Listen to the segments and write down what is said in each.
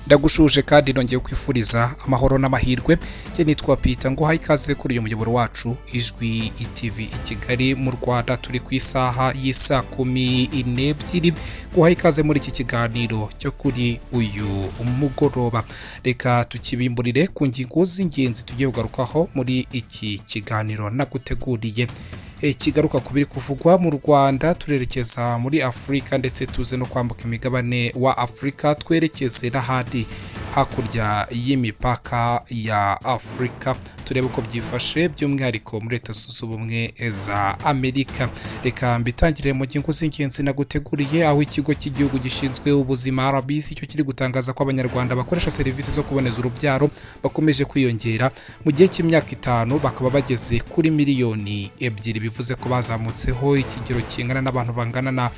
Ndagushuje kandi nongeye kwifuriza amahoro n'amahirwe. Njye nitwa Peter, nguhaye ikaze kuri uyu muyoboro wacu Ijwi TV i Kigali mu Rwanda. Turi ku isaha y'isaa 12. Nguhaye ikaze muri iki kiganiro cyo kuri uyu mugoroba. Reka tukibimburire ku ngingo z'ingenzi tugiye kugarukaho muri iki kiganiro naguteguriye, kigaruka ku biri kuvugwa mu Rwanda. Turerekeza muri Afurika, ndetse tuze no kwambuka imigabane wa Afurika, twerekeze n'ahandi hakurya y'imipaka ya Afurika, turebe uko byifashe by'umwihariko muri Leta Zunze Ubumwe za Amerika. Reka mbitangire mu ngingo z'ingenzi naguteguriye, aho ikigo cy'igihugu gishinzwe ubuzima RBC cyo kiri gutangaza ko Abanyarwanda bakoresha serivisi zo kuboneza urubyaro bakomeje kwiyongera. Mu gihe cy'imyaka 5 bakaba bageze kuri miliyoni 2, bivuze ko bazamutseho ikigero kingana n'abantu bangana na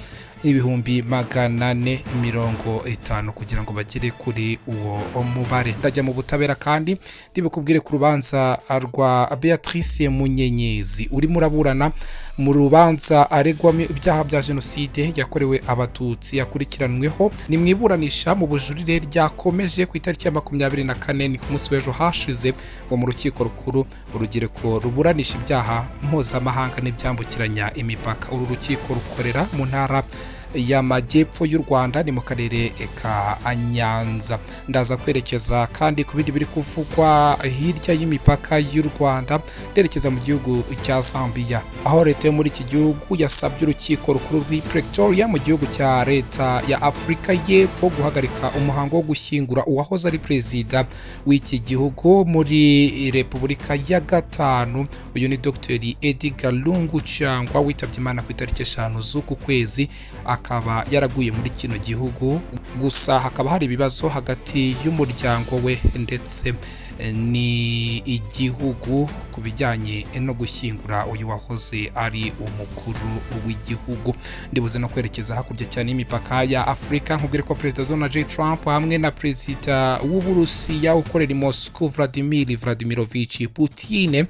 450,000 kugira ngo bagere kuri uwo mubare. Ndajya mu butabera kandi ndibukubwire ku rubanza rwa Beatrice Munyenyezi urimo uraburana mu rubanza aregwamo ibyaha bya jenoside yakorewe Abatutsi yakurikiranweho. Ni mu iburanisha mu bujurire ryakomeje ku itariki ya 24, ni ku munsi w'ejo hashize, ngo mu rukiko rukuru urugereko ruburanisha ibyaha mpuzamahanga n'ibyambukiranya imipaka. Uru rukiko rukorera mu ntara y'Amajyepfo y'u Rwanda, ni mu karere ka Nyanza. Ndaza kwerekeza kandi ku bindi biri kuvugwa hirya y'imipaka y'u Rwanda. Nderekeza mu gihugu cya Zambia, aho leta yo muri iki gihugu yasabye urukiko rukuru rw'i Pretoria mu gihugu cya leta ya Afurika y'Epfo guhagarika umuhango wo gushyingura uwahoze ari perezida w'iki gihugu muri Repubulika ya gatanu. Uyu ni Dr Edgar Lungu Changwa, witabye Imana ku itariki 5 z'uku kwezi, akaba yaraguye muri kino gihugu. Gusa hakaba hari ibibazo hagati y'umuryango we ndetse ni igihugu ku bijyanye no gushyingura uyu wahoze ari umukuru w'igihugu. Ndibuze no kwerekeza hakurya cyane y'imipaka ya Afurika, nkubwire ko Perezida Donald J Trump hamwe na Perezida w'Uburusiya ukorera i Moscow Vladimir Vladimirovich Putin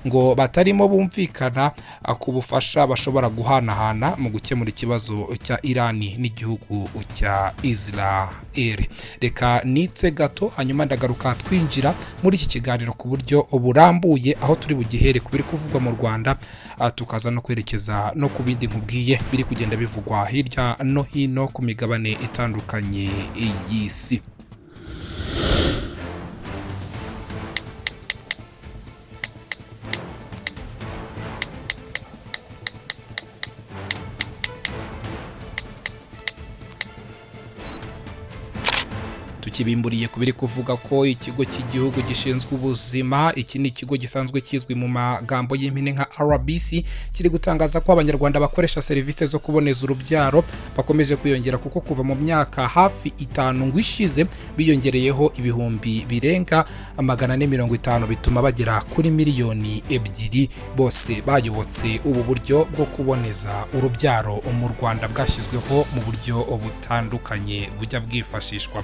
ngo batarimo bumvikana ku bufasha bashobora guhanahana mu gukemura ikibazo cya Irani n'igihugu cya Israel. Reka nitse gato, hanyuma ndagaruka twinjira muri iki kiganiro ku buryo burambuye, aho turi bugihere ku biri kuvugwa mu Rwanda, tukaza no kwerekeza no ku bindi nkubwiye biri kugenda bivugwa hirya no hino ku migabane itandukanye y'isi. Tukibimburiye ku biri kuvuga ko ikigo cy'igihugu gishinzwe ubuzima, iki ni ikigo gisanzwe kizwi mu magambo y'impine nka RBC, kiri gutangaza ko Abanyarwanda bakoresha serivisi zo kuboneza urubyaro bakomeje kwiyongera, kuko kuva mu myaka hafi 5 ngo ishize biyongereyeho ibihumbi birenga 450, bituma bagera kuri miliyoni 2 bose bayobotse ubu buryo bwo kuboneza urubyaro mu Rwanda bwashyizweho mu buryo butandukanye bujya bwifashishwa.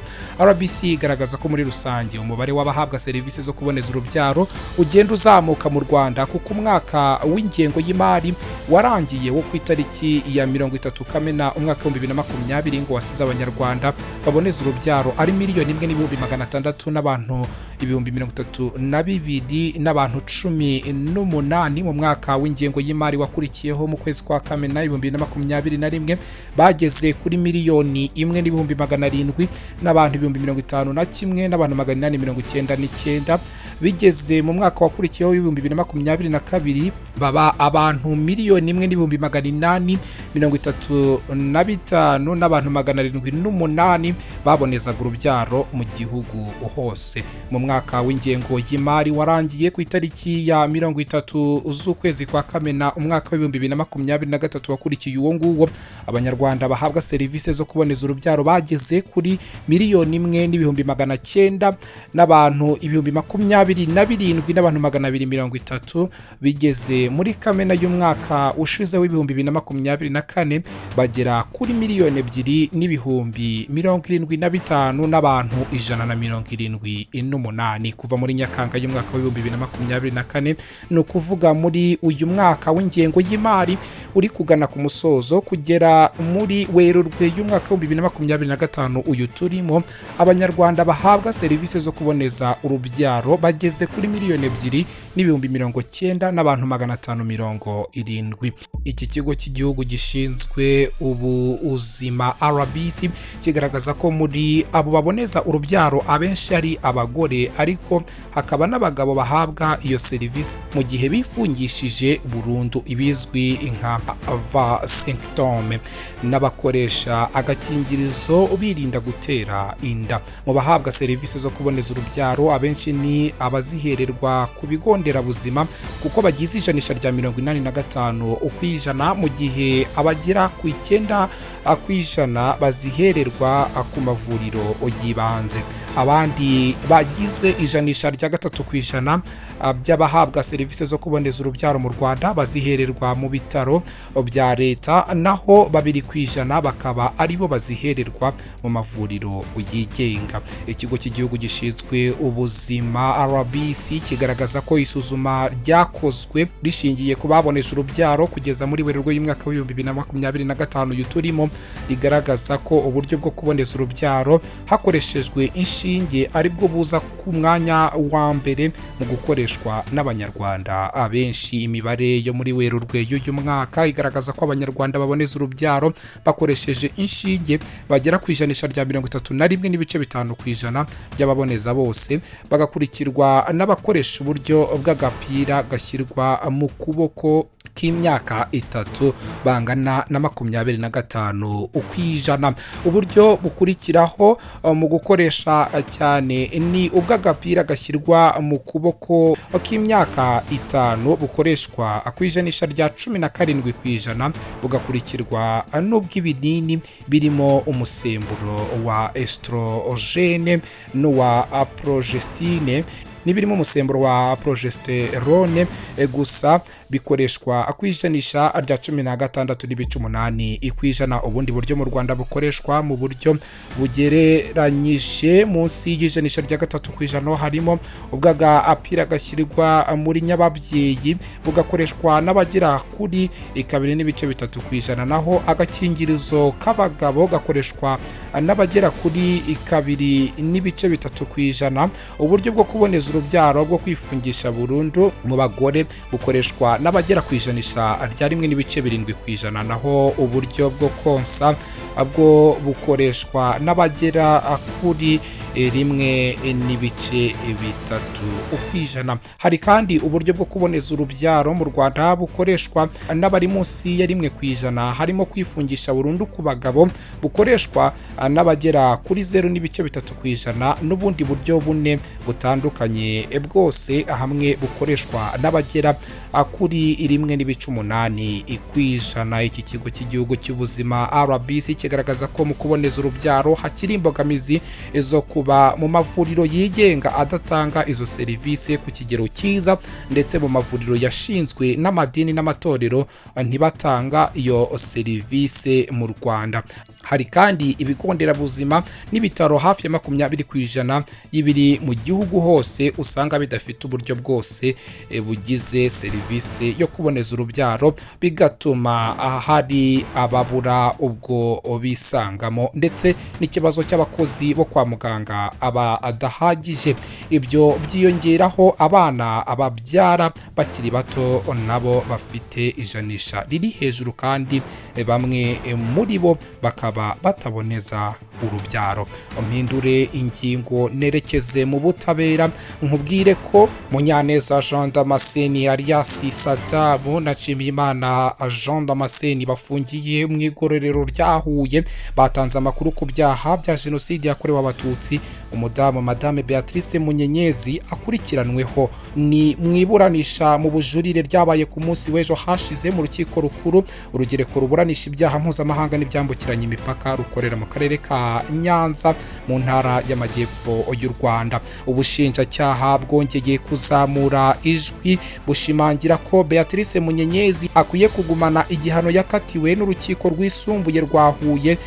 RBC igaragaza ko muri rusange umubare w'abahabwa serivisi zo kuboneza urubyaro ugenda uzamuka mu Rwanda, kuko umwaka w'ingengo y'imari warangiye wo ku itariki ya 30 Kamena umwaka 2020 ngo wasize Abanyarwanda baboneza urubyaro ari 1,600,000 n'abantu 32,000 n'abantu 18. Mu mwaka w'ingengo y'imari wakurikiyeho mu kwezi kwa Kamena 2021 bageze kuri 1,700,000 n'abantu 51,899 n'abantu. Bigeze mu mwaka wakurikiyeho 2022 baba abantu 1,835,000 n'abantu 708 babonezaga urubyaro mu gihugu hose. Mu mwaka w'ingengo y'imari warangiye ku itariki ya 30 z'ukwezi kwa Kamena umwaka wa 2023 wakurikiye uwo nguwo, Abanyarwanda bahabwa serivisi zo kuboneza urubyaro bageze kuri 1,900,000 n'abantu 27,230 n'abantu. Bigeze muri Kamena y'umwaka ushize wa 2024 bagera kuri 2,075,000 n'abantu 178. Kuva muri Nyakanga y'umwaka wa 2024, ni ukuvuga muri uyu mwaka w'ingengo y'imari uri kugana ku musozo, kugera muri Werurwe y'umwaka wa 2025 uyu turimo, Abanyarwanda bahabwa serivisi zo kuboneza urubyaro bageze kuri 2,090,570. Iki kigo cy'igihugu gishinzwe ubuzima, RBC, kigaragaza ko muri abo baboneza urubyaro abenshi ari abagore, ariko hakaba n'abagabo bahabwa iyo serivisi mu gihe bifungishije burundu, ibizwi nka vasectomie, n'abakoresha agakingirizo birinda gutera inda. Mu bahabwa serivisi zo kuboneza urubyaro, abenshi ni abazihererwa ku bigo nderabuzima, kuko bagize ijanisha rya 85%, mu gihe abagera ku 9% bazihererwa ku mavuriro y'ibanze. Abandi bagize ijanisha rya 3% by'abahabwa serivisi zo kuboneza urubyaro mu Rwanda bazihererwa mu bitaro bya leta, naho 2% bakaba aribo bazihererwa mu mavuriro yigenga. Ikigo cy'igihugu gishinzwe ubuzima, RBC, kigaragaza ko isuzuma ryakozwe rishingiye ku baboneje urubyaro kugeza muri Werurwe y'umwaka w'2025 uyu turimo, rigaragaza ko uburyo bwo kuboneza urubyaro hakoreshejwe inshinge aribwo buza ku mwanya wa mbere mu gukoreshwa n'Abanyarwanda abenshi. Imibare yo muri Werurwe y'uyu mwaka igaragaza ko Abanyarwanda baboneza urubyaro bakoresheje inshinge bagera ku ijanisha rya 31.5% by'ababoneza bose, bagakurikirwa n'abakoresha uburyo bw'agapira gashyirwa mu kuboko k'imyaka 3 bangana na 25%. Uburyo bukurikiraho mu gukoresha cyane ni ubw'agapira gashyirwa mu kuboko k'imyaka 5, bukoreshwa ku ijanisha rya 17%, bugakurikirwa n'ubw'ibinini birimo umusemburo wa estrogene n'uwa progestine n'ibirimo umusemburo wa progesterone gusa, bikoreshwa ku ijanisha rya 16.8%. Ubundi buryo mu Rwanda bukoreshwa mu buryo bugereranyije munsi y'ijanisha rya 3% harimo ubw'agapira gashyirwa muri nyababyeyi, bugakoreshwa n'abagera kuri 2.3%, naho agakingirizo k'abagabo gakoreshwa n'abagera kuri 2.3%. Uburyo bwo kuboneza urubyaro bwo kwifungisha burundu mu bagore bukoreshwa n'abagera ku ijanisha rya 1.7%, naho uburyo bwo konsa bwo bukoreshwa n'abagera kuri 1.3%. Hari kandi uburyo bwo kuboneza urubyaro mu Rwanda bukoreshwa n'abari munsi ya 1%, harimo kwifungisha burundu ku bagabo bukoreshwa n'abagera kuri 0.3%, n'ubundi buryo bune butandukanye bwose hamwe bukoreshwa n'abagera kuri 1.8%. Iki kigo cy'igihugu cy'ubuzima, RBC, kigaragaza ko mu kuboneza urubyaro hakiri imbogamizi zo kuba mu mavuriro yigenga adatanga izo serivisi ku kigero cyiza, ndetse mu mavuriro yashinzwe n'amadini n'amatorero ntibatanga iyo serivisi mu Rwanda. Hari kandi ibigo nderabuzima n'ibitaro hafi ya 20% y'ibiri mu gihugu hose usanga bidafite uburyo bwose bugize serivisi yo kuboneza urubyaro, bigatuma hari ababura ubwo bisangamo, ndetse n'ikibazo cy'abakozi bo kwa muganga aba adahagije. Ibyo byiyongeraho abana ababyara bakiri bato nabo bafite ijanisha riri hejuru, kandi bamwe muri bo bakaba bataboneza urubyaro. Mpindure ingingo nerekeze mu butabera, nkubwire ko Munyaneza Jean Damascene alias Sadamu na Nshimiyimana Jean Damascene bafungiye mu igororero rya Huye batanze amakuru ku byaha bya jenoside yakorewe Abatutsi umudamu Madame Beatrice Munyenyezi akurikiranweho. Ni mu iburanisha mu bujurire ryabaye ku munsi w'ejo hashize mu Rukiko Rukuru, urugereko ruburanisha ibyaha mpuzamahanga n'ibyambukiranya imipaka, rukorera mu karere ka Nyanza mu Ntara y'Amajyepfo y'u Rwanda. Ubushinjacyaha bwongeye kuzamura ijwi bushimangira ko Beatrice Munyenyezi akwiye kugumana igihano yakatiwe n'Urukiko Rwisumbuye rwa Huye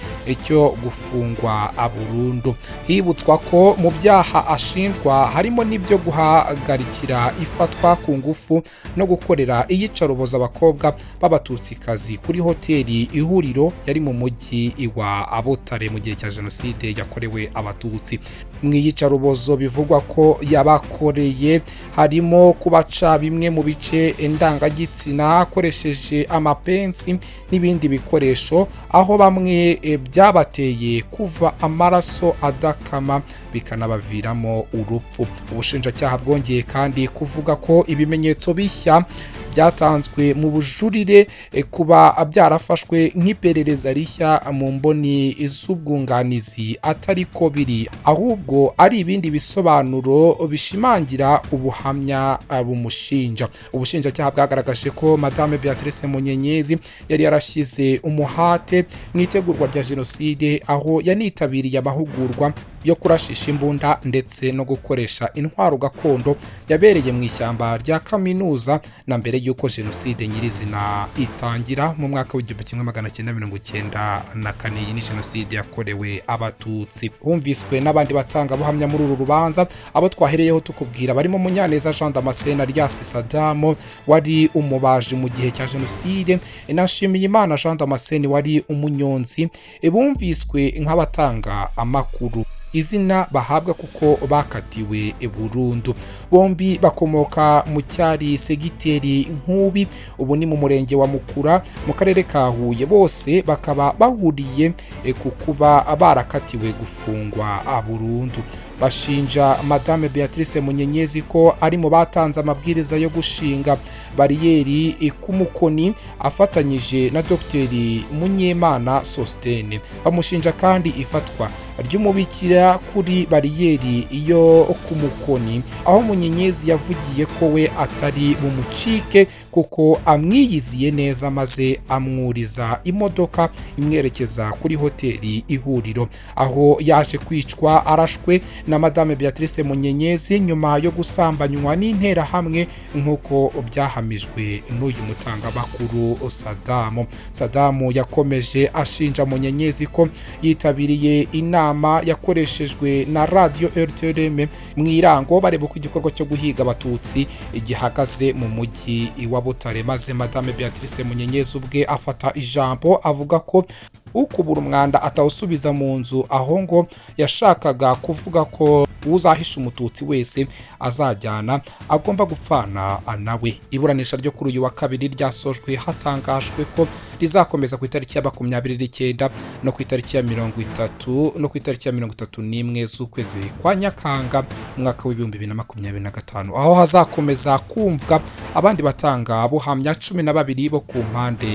cyo gufungwa burundu. Hibutswe Biributswa ko mu byaha ashinjwa harimo n'ibyo guhagarikira ifatwa ku ngufu no gukorera iyicarubozo abakobwa b'Abatutsikazi kuri hoteli Ihuriro yari mu mujyi wa Butare mu gihe cya Jenoside yakorewe Abatutsi. Mu iyicarubozo bivugwa ko yabakoreye harimo kubaca bimwe mu bice ndangagitsina akoresheje amapensi n'ibindi bikoresho, aho bamwe byabateye kuva amaraso adakama bikanabaviramo urupfu. Ubushinjacyaha bwongeye kandi kuvuga ko ibimenyetso bishya byatanzwe mu bujurire kuba byarafashwe nk'iperereza rishya mu mboni z'ubwunganizi atari ko biri, ahubwo ari ibindi bisobanuro bishimangira ubuhamya bumushinja. Ubushinjacyaha bwagaragaje ko Madame Beatrice Munyenyezi yari yarashyize umuhate mu itegurwa rya Jenoside, aho yanitabiriye amahugurwa yo kurashisha imbunda ndetse no gukoresha intwaro gakondo yabereye mu ishyamba rya kaminuza na mbere y'uko jenoside nyirizina itangira mu mwaka w'1994. Iyi ni Jenoside yakorewe Abatutsi. Humviswe n'abandi batangabuhamya muri uru rubanza. Abo twahereyeho tukubwira barimo Munyaneza Jean Damascene alias Sadamo wari umubaji mu gihe cya Jenoside, na Nshimiyimana Jean Damascene wari umunyonzi. Bumviswe nk'abatanga amakuru, izina bahabwa kuko bakatiwe burundu. Bombi bakomoka mu cyari segiteri Nkubi, ubu ni mu murenge wa Mukura mu karere ka Huye. Bose bakaba bahuriye ku kuba barakatiwe gufungwa burundu. Bashinja Madame Beatrice Munyenyezi ko ari mu batanze amabwiriza yo gushinga bariyeri ku Mukoni afatanyije na Dr Munyemana Sostene. Bamushinja kandi ifatwa ry'umubikira kuri bariyeri yo ku Mukoni, aho Munyenyezi yavugiye ko we atari bumucike kuko amwiyiziye neza, maze amwuriza imodoka imwerekeza kuri hoteli Ihuriro, aho yaje kwicwa arashwe na Madame Beatrice Munyenyezi nyuma yo gusambanywa n'Interahamwe, nk'uko byahamijwe n'uyu mutangamakuru Sadamu. Sadamu yakomeje ashinja Munyenyezi ko yitabiriye inama yakoreshejwe na radiyo RTLM mu Irango bareba uko igikorwa cyo guhiga Abatutsi gihagaze mu mujyi wa Butare, maze Madame Beatrice Munyenyezi ubwe afata ijambo avuga ko ukubura umwanda atawusubiza mu nzu, aho ngo yashakaga kuvuga ko uzahisha Umututsi wese azajyana agomba gupfana nawe. Iburanisha ryo kuri uyu wa kabiri ryasojwe hatangajwe ko rizakomeza ku itariki ya 29 no ku itariki ya 30 no ku itariki ya 31 z'ukwezi kwa Nyakanga umwaka w'2025, aho hazakomeza kumvwa abandi batanga buhamya 12 bo ku mpande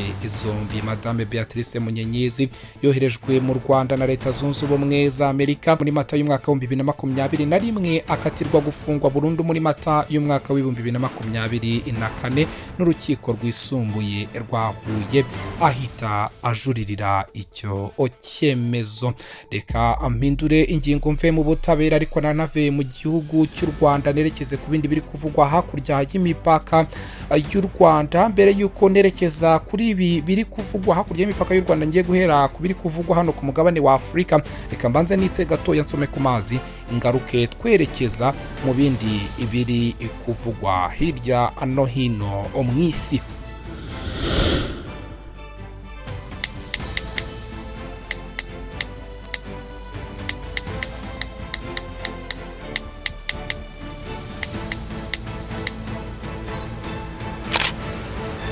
zombi. Madame Beatrice Munyenyezi yoherejwe mu Rwanda na Leta Zunze Ubumwe za Amerika muri Mata y'umwaka w'2021, akatirwa gufungwa burundu muri Mata y'umwaka w'2024 n'urukiko rwisumbuye rwa Huye, ahita ajuririra icyo cyemezo. Reka mpindure ingingo mve mu butabera, ariko nanave mu gihugu cy'u Rwanda, nerekeze ku bindi biri kuvugwa hakurya y'imipaka y'u Rwanda. Mbere y'uko nerekeza kuri ibi biri kuvugwa hakurya y'imipaka y'u Rwanda, ngiye guhera ku biri kuvugwa hano ku mugabane wa Afurika. Reka mbanze nitse gatoya nsome ku mazi, ngaruke twerekeza mu bindi biri kuvugwa hirya no hino mu isi.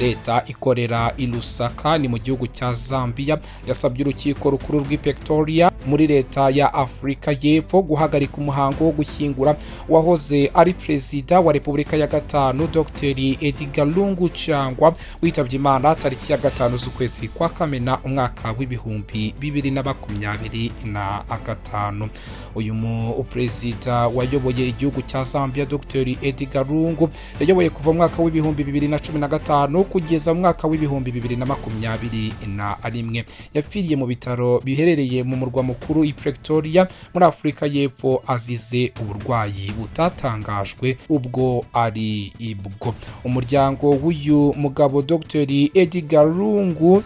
Leta ikorera i Lusaka ni mu gihugu cya Zambia yasabye urukiko rukuru rw'i Pretoria muri leta ya Afurika y'Epfo guhagarika umuhango wo gushyingura wahoze ari perezida wa Repubulika ya gatanu, Dr Edgar Lungu Changwa, witabye Imana tariki ya 5 z'ukwezi kwa Kamena umwaka w'2025. Uyu mu perezida wayoboye igihugu cya Zambia, Dr Edgar Lungu, yayoboye kuva mu mwaka w'2015 kugeza mu mwaka w'2021. Yapfiriye mu bitaro biherereye mu murwa mukuru i Pretoria muri Afurika y'Epfo, azize uburwayi butatangajwe ubwo ari ibwo. Umuryango w'uyu mugabo Dr Edgar Lungu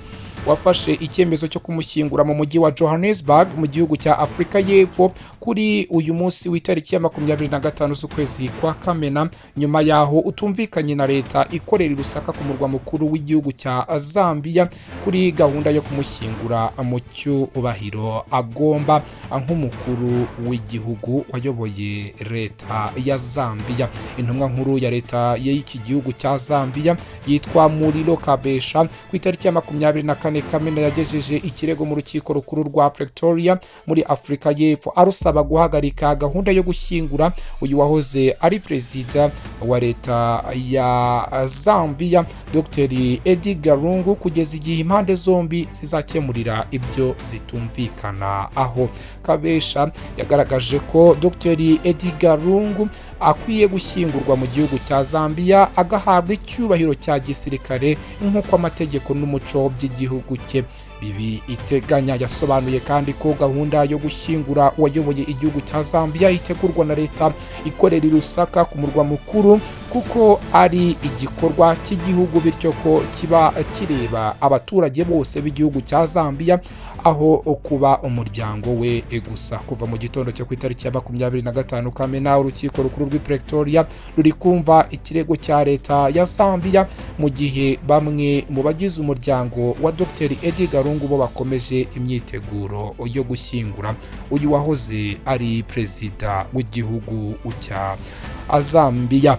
Wafashe icyemezo cyo kumushyingura mu mujyi wa Johannesburg mu gihugu cya Afurika y'Epfo kuri uyu munsi w'itariki ya 25 z'ukwezi kwa Kamena, nyuma yaho utumvikanye na leta ikorera i Lusaka ku murwa mukuru w'igihugu cya Zambia kuri gahunda yo kumushyingura mu cyubahiro agomba nk'umukuru w'igihugu wayoboye leta ya Zambia. Intumwa nkuru ya leta y'iki gihugu cya Zambia yitwa Murilo Kabesha, ku itariki ya 24 Kamena yagejeje ikirego mu rukiko rukuru rwa Pretoria muri Afurika y'Epfo, arusaba guhagarika gahunda yo gushyingura uyu wahoze ari perezida wa leta ya Zambia, Dr Edgar Lungu, kugeza igihe impande zombi zizakemurira ibyo zitumvikana. Aho Kabesha yagaragaje ko Dr Edgar Lungu akwiye gushyingurwa mu gihugu cya Zambia, agahabwa icyubahiro cya gisirikare nk'uko amategeko n'umuco by'igihugu cye bibi iteganya. Yasobanuye kandi ko gahunda yo gushyingura uwayoboye igihugu cya Zambia itegurwa na leta ikorera i Lusaka ku murwa mukuru, kuko ari igikorwa cy'igihugu, bityo ko kiba kireba abaturage bose b'igihugu cya Zambia aho kuba umuryango we gusa. Kuva mu gitondo cyo ku itariki ya 25 Kamena, urukiko rukuru rw'i Pretoria ruri kumva ikirego cya leta ya Zambia, mu gihe bamwe mu bagize umuryango wa Dr Edgar Lungu bo bakomeje imyiteguro yo gushyingura uyu wahoze ari perezida w'igihugu cya Zambia.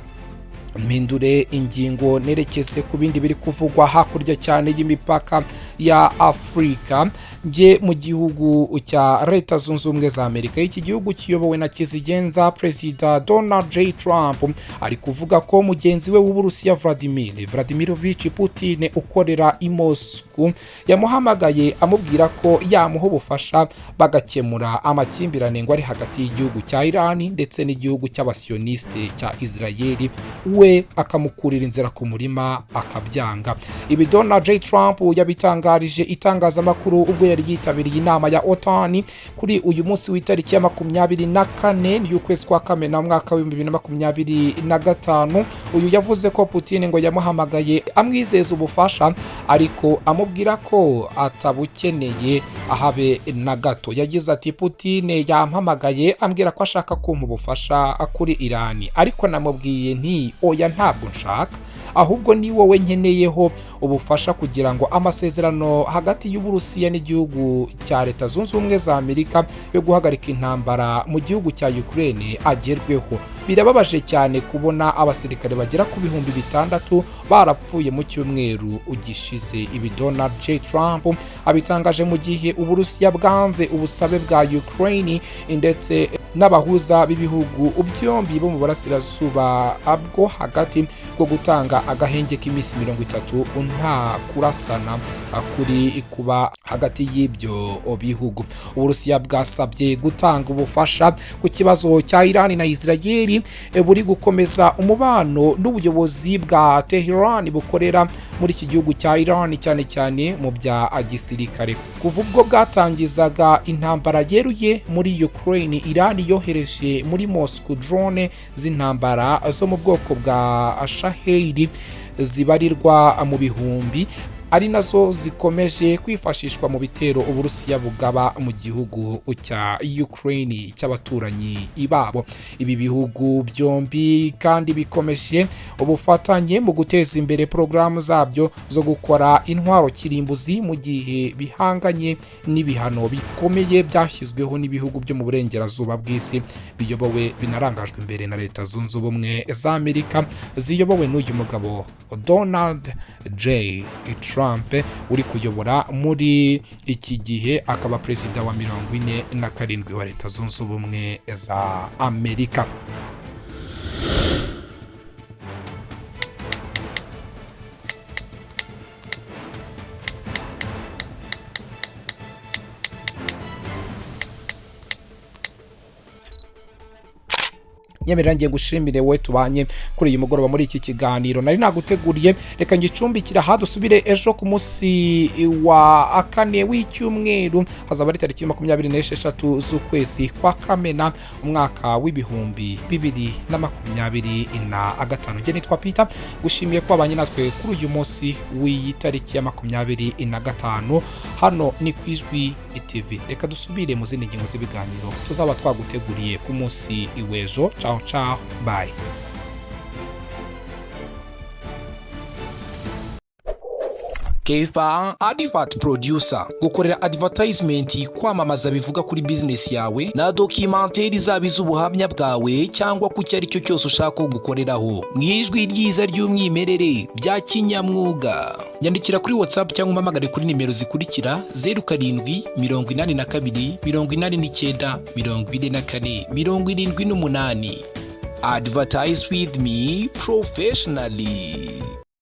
Mpindure ingingo nerekeze ku bindi biri kuvugwa hakurya cyane y'imipaka ya Afurika, njye mu gihugu cya Leta Zunze Ubumwe za Amerika. Iki gihugu kiyobowe na kizigenza Perezida Donald J Trump ari kuvuga ko mugenzi we w'Uburusiya Vladimir Vladimirovich Putin ukorera i Moscow yamuhamagaye amubwira ko yamuha ubufasha bagakemura amakimbirane ngo ari hagati y'igihugu cya Iran ndetse n'igihugu cy'abasiyoniste cya Israel, we akamukurira inzira ku murima akabyanga. Ibi Donald J Trump yabitangarije itangazamakuru ubwo yari yitabiriye inama ya OTAN kuri uyu munsi w'itariki ya 24 y'ukwezi kwa Kamena umwaka wa 2025. Uyu yavuze ko Putin ngo yamuhamagaye amwizeza ubufasha, ariko amubwira ko atabukeneye ahabe na gato. Yagize ati: "Putin yampamagaye ambwira ko ashaka kumpa ubufasha kuri Iran, ariko namubwiye nti oya, ntabwo nshaka, ahubwo ni wowe nkeneyeho ubufasha kugira ngo amasezerano hagati y'Uburusiya n'igihugu cya Leta Zunze Ubumwe za Amerika yo guhagarika intambara mu gihugu cya Ukraine agerweho. Birababaje cyane kubona abasirikare bagera ku 6000 barapfuye mu cyumweru gishize." Ibi Donald J Trump abitangaje mu gihe Uburusiya bwanze ubusabe bwa Ukraine ndetse n'abahuza b'ibihugu byombi bo mu burasirazuba bwo hagati bwo gutanga agahenge k'iminsi 30 nta kurasana kuri kuba hagati y'ibyo bihugu. Uburusiya bwasabye gutanga ubufasha ku kibazo cya Iran na Israel, buri gukomeza umubano n'ubuyobozi bwa Tehran bukorera muri iki gihugu cya Iran, cyane cyane mu bya gisirikare. Kuva ubwo bwatangizaga intambara yeruye muri Ukraine, Iran yohereje muri Moscow drone z'intambara zo mu bwoko bwa Shahed zibarirwa mu bihumbi, ari nazo zikomeje kwifashishwa mu bitero Uburusiya bugaba mu gihugu cya Ukraine cy'abaturanyi babo. Ibi bihugu byombi kandi bikomeje ubufatanye mu guteza imbere porogaramu zabyo zo gukora intwaro kirimbuzi, mu gihe bihanganye n'ibihano bikomeye byashyizweho n'ibihugu byo mu burengerazuba bw'isi biyobowe binarangajwe imbere na Leta Zunze Ubumwe za Amerika ziyobowe n'uyu mugabo Donald J Trump uri kuyobora muri iki gihe, akaba perezida wa 47 wa Leta Zunze Ubumwe za Amerika. Nyemerera ngiye gushimire wowe tubanye kuri uyu mugoroba muri iki kiganiro nari naguteguriye. Reka ngicumbikira aha, dusubire ejo ku munsi wa kane w'icyumweru, hazaba ari tariki 26 z'ukwezi kwa Kamena, umwaka w'2025. Njye nitwa Peter, gushimiye ko wabanye natwe kuri uyu munsi w'iyi tariki ya 25. Hano ni ku Ijwi TV. Reka dusubire mu zindi ngingo z'ibiganiro tuzaba twaguteguriye ku munsi w'ejo. Ciao ciao, bye. Kefa Advert Producer, gukorera advertisement, kwamamaza bivuga kuri business yawe na documentaire, zaba iz'ubuhamya bwawe cyangwa ku cyo ari cyo cyose ushaka ko gukoreraho mu ijwi ryiza ry'umwimerere bya kinyamwuga. Nyandikira kuri WhatsApp cyangwa umpamagare kuri nimero zikurikira: 0782 89 44 78. Advertise with me professionally.